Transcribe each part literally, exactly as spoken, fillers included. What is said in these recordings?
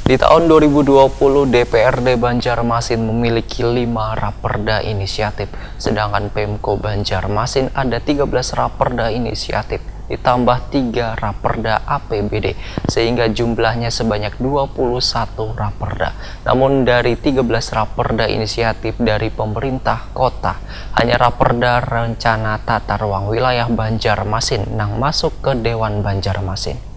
Di tahun dua ribu dua puluh, D P R D Banjarmasin memiliki lima Raperda Inisiatif, sedangkan Pemko Banjarmasin ada tiga belas Raperda Inisiatif, ditambah tiga Raperda A P B D, sehingga jumlahnya sebanyak dua puluh satu Raperda. Namun, dari tiga belas Raperda Inisiatif dari pemerintah kota, hanya Raperda Rencana Tata Ruang Wilayah Banjarmasin nang masuk ke Dewan Banjarmasin.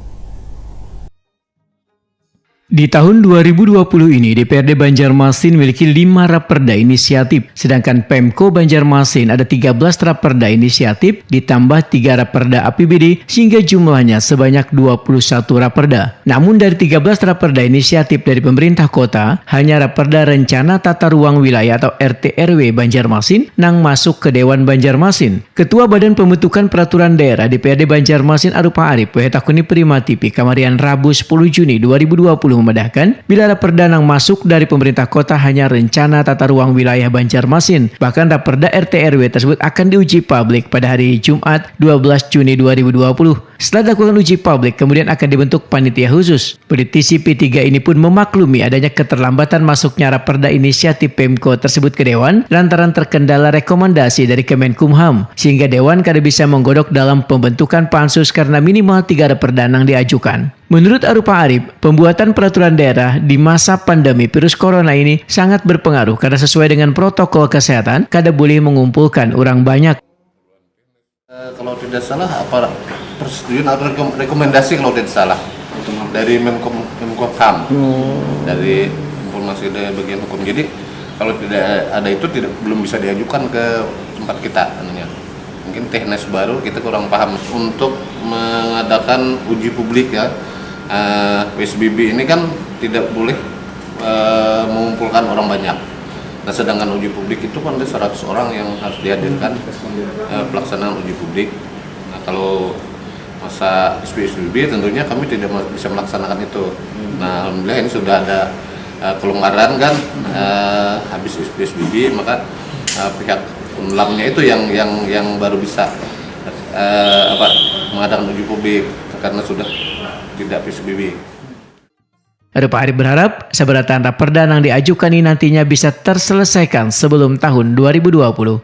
Di tahun dua ribu dua puluh ini, D P R D Banjarmasin memiliki lima Raperda Inisiatif, sedangkan Pemko Banjarmasin ada tiga belas Raperda Inisiatif, ditambah tiga Raperda A P B D, sehingga jumlahnya sebanyak dua puluh satu Raperda. Namun, dari tiga belas Raperda Inisiatif dari pemerintah kota, hanya Raperda Rencana Tata Ruang Wilayah atau R T R W Banjarmasin nang masuk ke Dewan Banjarmasin. Ketua Badan Pembentukan Peraturan Daerah D P R D Banjarmasin Arupah Arip W H takuni Prima T V kamarian Rabu sepuluh Juni dua ribu dua puluh memadahkan, bila raperda nang masuk dari pemerintah kota hanya rencana tata ruang wilayah Banjarmasin, bahkan raperda R T R W tersebut akan diuji publik pada hari Jumat dua belas Juni dua ribu dua puluh. Setelah dilakukan uji publik, kemudian akan dibentuk panitia khusus. Politisi P tiga ini pun memaklumi adanya keterlambatan masuknya raperda inisiatif Pemko tersebut ke Dewan lantaran terkendala rekomendasi dari Kemenkumham, sehingga Dewan kada bisa menggodok dalam pembentukan pansus karena minimal tiga raperda nang diajukan. Menurut Arupah Arip, pembuatan peraturan daerah di masa pandemi virus corona ini sangat berpengaruh karena sesuai dengan protokol kesehatan, kada boleh mengumpulkan orang banyak. Eh, kalau tidak salah, apa persetujuan atau rekom- rekomendasi kalau tidak salah dari Menkom Menkumham, dari informasi dari bagian hukum. Jadi kalau tidak ada itu, tidak belum bisa diajukan ke tempat kita anunya. Mungkin teknis baru, kita kurang paham untuk mengadakan uji publik ya. Eh, P S B B ini kan tidak boleh eh, mengumpulkan orang banyak. Nah, sedangkan uji publik itu kan ada seratus orang yang harus dihadirkan eh, pelaksanaan uji publik. Nah, kalau masa P S B B tentunya kami tidak ma- bisa melaksanakan itu. Nah, alhamdulillah ini sudah ada eh, kelonggaran kan, eh, habis P S B B, maka eh, pihak Unlamnya itu yang yang yang baru bisa eh, apa mengadakan uji publik karena sudah tidak P S B B. Arupah Arip berharap, sabarataan raperda nang diajukan ini nantinya bisa terselesaikan sebelum tahun dua ribu dua puluh.